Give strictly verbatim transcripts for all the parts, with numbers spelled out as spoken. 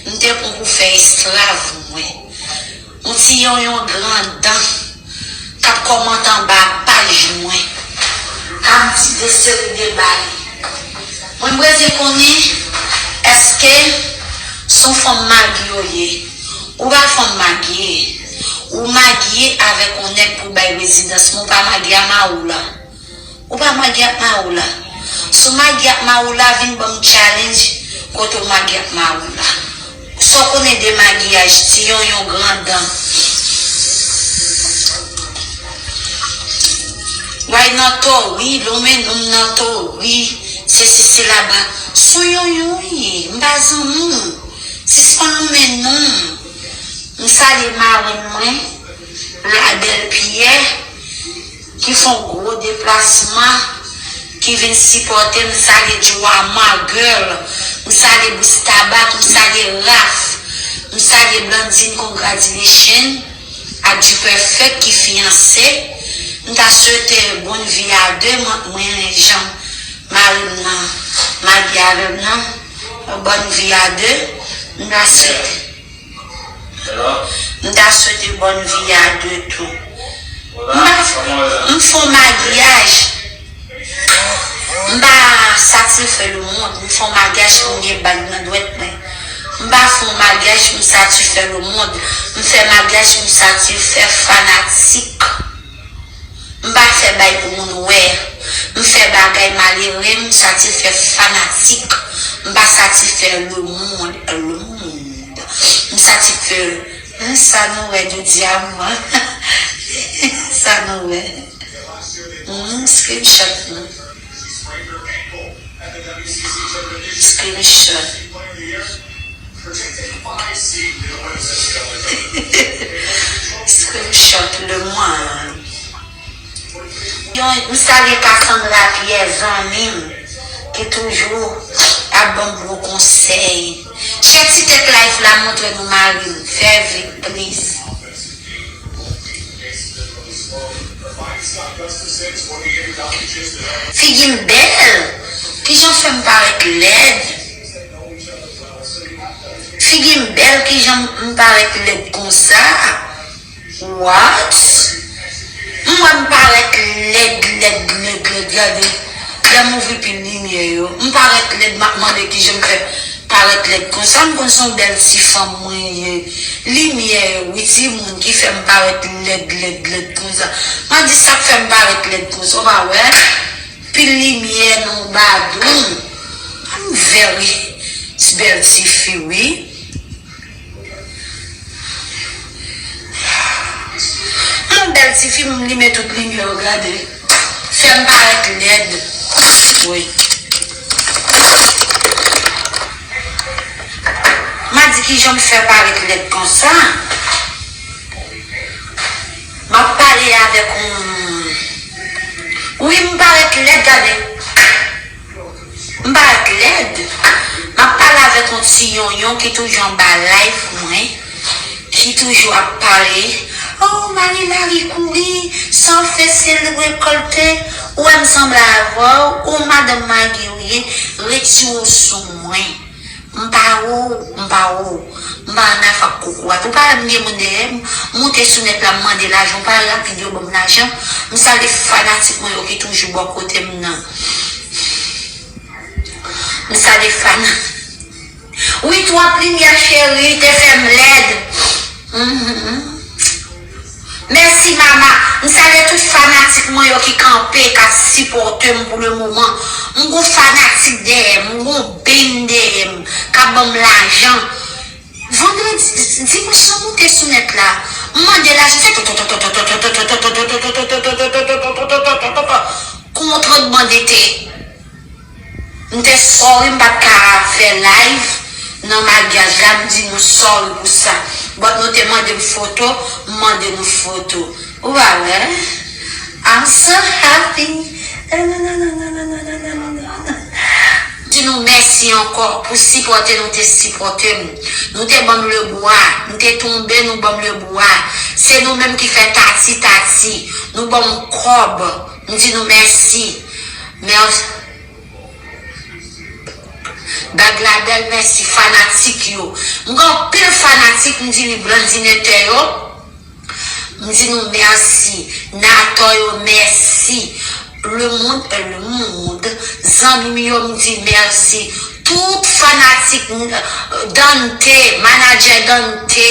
M te pran pou fè esklav mwen. Yon ti yonyon grandan k ap kòmante anba paj mwen, k ap di de seri de bagay. Mwen, m bezwen konnen, èske se yon fanm magye w ye? Ou pa fanm magye. Ou magye avèk yon nèg pou bay rezidans, men w pa magye a Mawoula. Ou pa magye ak Mawoula. Si w magye ak Mawoula, vin ban m challenge kote w magye ak Mawoula. Sa w konnen de magyaj, ti yonyon grandan. Way nan tori, lonmen nonm nan tori, sesi sela ba. Sou yonyon w ye, m pa zanmi w. Sispann lonmen nonm. M salye marenn mwen, Labèl Pyè, ki fè yon gwo deplasman, ki vin sipòte m. M salye Joama Girl, m salye Boustaba, m salye Raf, m salye Blandine, congratulation, ak G-Perfect ki fiyanse. M ta swete bonne vie à deux, mwen, mwen renmen jan mari m nan magye avè m nan. Bonne vie à deux, m ta swete. M ta swete bonne vie à deux tou. M pa, m fè yon maryaj. M pa satisfè lemonn. M fè yon maryaj pou m gen bag nan dwèt mwen. M pa fè yon maryaj pou m satisfè lemonn. M fè maryaj pou m satisfè fanatik. M pa fè bagay pou moun wè. M fè bagay malere, m satisfè fanatik. M pa satisfè lemonn, lemonn. M satisfè, hmm, sa nou wè jodi a mwen. Sa nou wè. Hmm, screenshot nou. Screenshot. Screenshot lemonn. Yon, m salye Cassandra Pierre, zanmi m, ki toujou ap ban m bon konsèy. Chèk ti tèt live la, montre nou mari m. Fè vit, please. Figi m bèl. Kijan w fè m parèt lèd? Figi m bèl, kijan m parèt lèd konsa? What? M wè m parèt lèd, lèd, lèd, lèd, gade. Lè m ouvri pil limyè yo, m parèt lèd, m ap mande kijan m fè parèt lèd konsa. M konn se yon bèl ti fanm mwen ye. Limyè yo, wi, timoun, ki fè m parèt lèd, lèd, lèd konsa. M a di sa k fè m parèt lèd konsa, w pa wè? Pil limyè nan yon badoum. I'm very bèl tifi, wi. Yon bèl tifi, m limen tout limyè yo, gade. Fè m parèt lèd. Wi. M a di kijan m fè parèt lèd konsa. M ap pale avèk yon, wi, m parèt lèd, gade. M parèt lèd. M ap pale avèk yon ti yonyon ki toujou anba live mwen, ki toujou ap pale. Oh, Marie Larry kouri, sa w fè se l rekòlte. Ou wè m sanble avè w, ou madanm magi w ye, retire w sou mwen. M pa ou, m pa ou. M pa nan afè kokorat. Ou pa wè m gen moun dèyè m? Moute sou nèt la, m mande lajan, ou pa rapid yo ban m lajan. M salye fanatik mwen yo ki toujou bò kote m nan. M salye fana. Wi, twòp limyè cheri, te fè m lèd. Mhm. Mèsi, mama. M salye tout fanatik mwen yo ki kanpe, k ap sipòte m pou le moman. M gon fanatik dèyè m, m gon band dèyè m, k ap ban m lajan. Vandredi, dimanch lan moute sou nèt la. M mande lajan, se kont mande te. M te sorry, m pa t ka fè live nan maryaj la, m di nou sorry pou sa. But nou te mande m foto, m mande nou foto. Ou pa wè? I'm so happy. Di nou mèsi ankò pou sipòte nou te sipòte m. Nou te ban m lebwa, nou te tonbe, nou ban m lebwa. Se nou menm ki fè tati tati. Nou ban m kòb. M di nou mèsi. Mèsi. Bag la bèl, mèsi fanatik yo. M gen anpil fanatik, m di wi, Blandine Tè yo. M di nou mèsi. Natò yo, mèsi. Le monde est le monde. Zanmi m yo, m di mèsi. Tout fanatik, euh, Dante, manadjè Dante,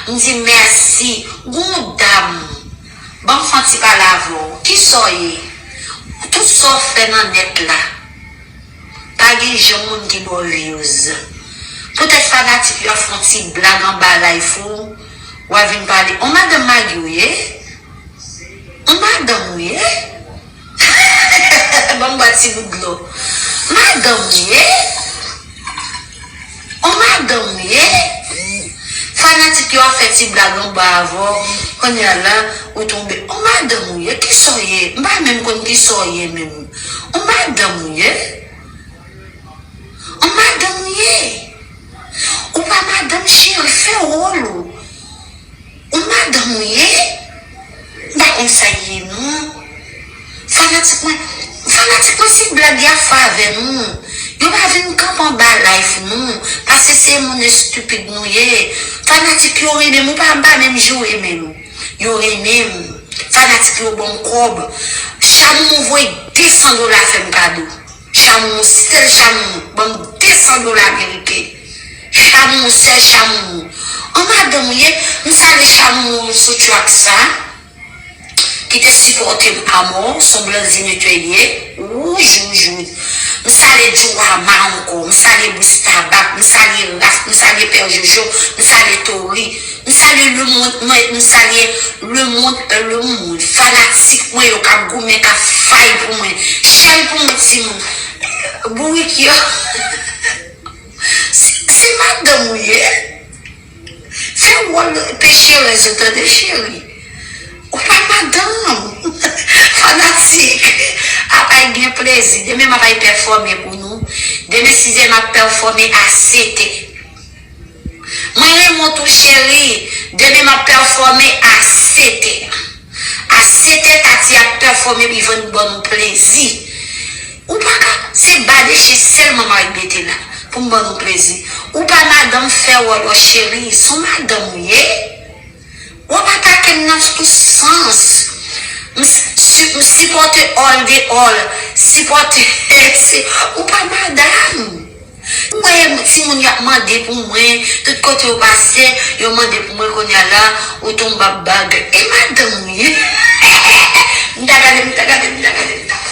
m di mèsi. Gon dam, ban m fè yon ti pale avè w. Kisa w ye? Tout sa w fè nan nèt la. Pa gen jan moun ki ba w views. Poutèt fanatik yo ap fè yon ti blag anba live ou, w a vin pale. On madanm Magi w ye? On madanm ou ye? Ban m bwè ti gout dlo. Madanm ou ye? On madanm ou ye? Fanatik yo ap fè ti blag anba avè w. Kounye a la, ou tonbe. On madanm ou ye? Kisa w ye? M pa menm konn kisa w ye menm. On madanm ou ye? On madanm ou ye? Ou pa madanm, cheri, fè wòl ou. Ou madanm ou ye? M pa konn sa y ye non. Fanatik mwen, fanatik mwen, se blag y ap fè avè nou. Yo pa vin kanpe anba live nou, paske se moun estipid nou ye. Fanatik yo renmen m, ou pa, m pa menm joure menm. Yo renmen m. Fanatik yo ban m kòb. Chamoumou voye de san dola fè m kado. Chamoumou, sèl Chamoumou, ban m de san dola ameriken. Chamoumou, sèl Chamoumou. An madanm ou ye, m salye Chamoumou sou track sa, ki te sipòte m amò, son Blandine Tè ye. Wouj, wouj, wouj. M salye Djouwama ankò, m salye Bous Tabak, m salye Raf, m salye Pè Jojo, m salye Tori. M salye le monde, mwen, m salye le monde, euh, le monde. Fanatik mwen yo k ap goumen, k ap fay pou mwen. Chèn pou mwen, timoun. Bourik yo. Se, se madanm ou ye. Fè wòl pecherèz ou tande, cheri. Ou pa madanm. Fanatik. Apay gen plezi. Demen m apay pèfòme pou nou. Demen sizè m ap pèfòme a sete. Mwen renmen w tou, cheri. Demen m ap pèfòme a sete. A sete, Tati ap pèfòme, li vin ban nou plezi. Ou pa ka, se ba deche sèlman m al mete la, pou m ban nou plezi. Ou pa madanm, fè wòl ou, cheri. Se yon madanm ou ye. W ap atake m nan tout sans. M, si, m sipòte all the all. Sipòte, si, ou pa madanm. Ou wè timoun y ap mande pou mwen, tout kote yo pase, yo mande pou mwen, kounye a la, ou tonbe ap bag. E madanm ou ye? M ta gade, m ta gade, m ta gade, m ta gade.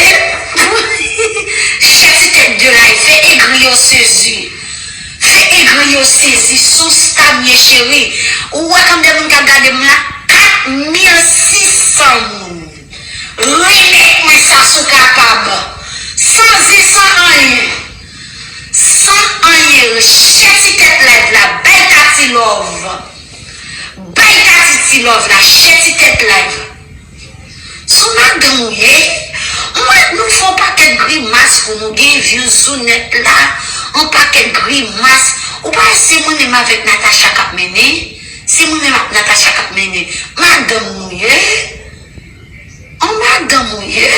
E, chèf ti tèt de la, fè egri yo sezi. Fè egri yo sezi, se yon star m ye, cheri. Ou wè konbyen moun k ap gade m la? Kat mil sis san moun. Remèt mwen sa si w kapab. San zen, san anyen. San anyen. Chèf ti tèt live la, bay Tati love. Bay Tati ti love la, chèf ti tèt live. Se yon madanm ou ye? M wè nou fè yon pakèt grimas pou nou gen views sou nèt la. Yon pakèt grimas. Ou pa wè se mwen menm avèk Natacha k ap mennen? Se mwen menm ak Natacha k ap mennen. Madanm ou ye? An madanm ou ye?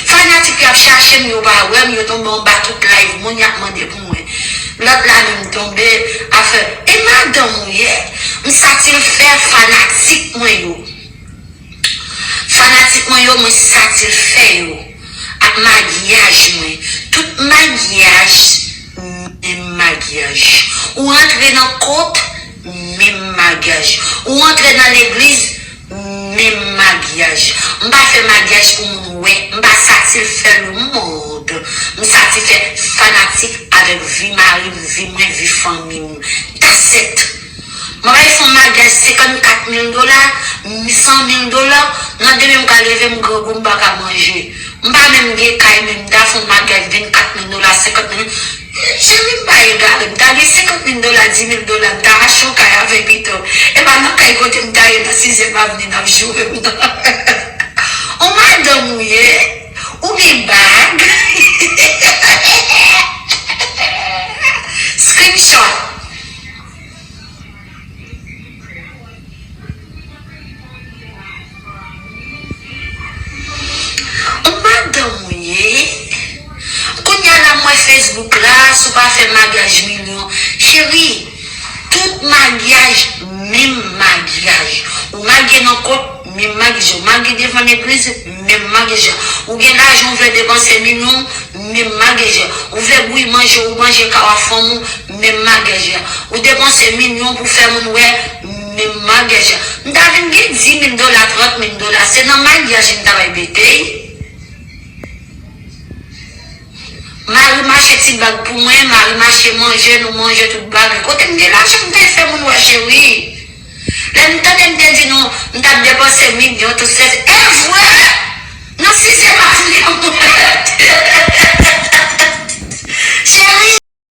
Fanatik yo ap chache m, yo pa wè m, yo tonbe anba tout live moun, y ap mande pou mwen. Lòt la menm tonbe, afè, e madanm ou ye? M satisfè fanatik mwen yo. Fanatik mwen yo, mwen satisfè yo ak makyaj mwen. Tout makyaj, menm makyaj. Ou rantre nan kot, menm makyaj. Ou rantre nan legliz, menm makyaj. M pa fè makyaj pou moun wè. M pa satisfè le monde. M satisfè fanatik avèk vi mari m, vi mwen, vi fanmi m. That's it. Mwen bay fè yon makyaj senkannkat mil dola, san mil dola, nan demen m ka leve m grangou m pa ka manje. M pa menm gen kay menm, m ta fè yon makyaj vennkat mil dola, senkant mil. Cheri, m pa egare, m ta gen senkant mil dola, di mil dola, m ta achte yon kay avè pito. E pa nan kay kote m ta ye nan sizyèm avni n ap joure m nan. On madanm ou ye? Ou gen bag? Ou madanm ou ye? Ou klas, ou pa fè maryaj milyon. Cheri, tout maryaj, menm maryaj. Ou marye nan kot, menm maryaj. Ou marye devan legliz, menm maryaj. Ou gen lajan, ou vle depanse milyon, menm maryaj. Ou vle bouyi manje, ou manje kawa fanm ou, menm maryaj. Ou depanse milyon pou fè moun wè, menm maryaj. M ta vin gen dis mil dola, trant mil dola, se nan maryaj m ta bay bete. Mari m achte ti bag pou mwen, mari m achte manje, nou manje tout bagay. Kote m gen lajan m te fè moun wè cheri? Lè m tande m te di nou, m t ap depanse milyon tout se. E vre! Nan si se pa vre mwen.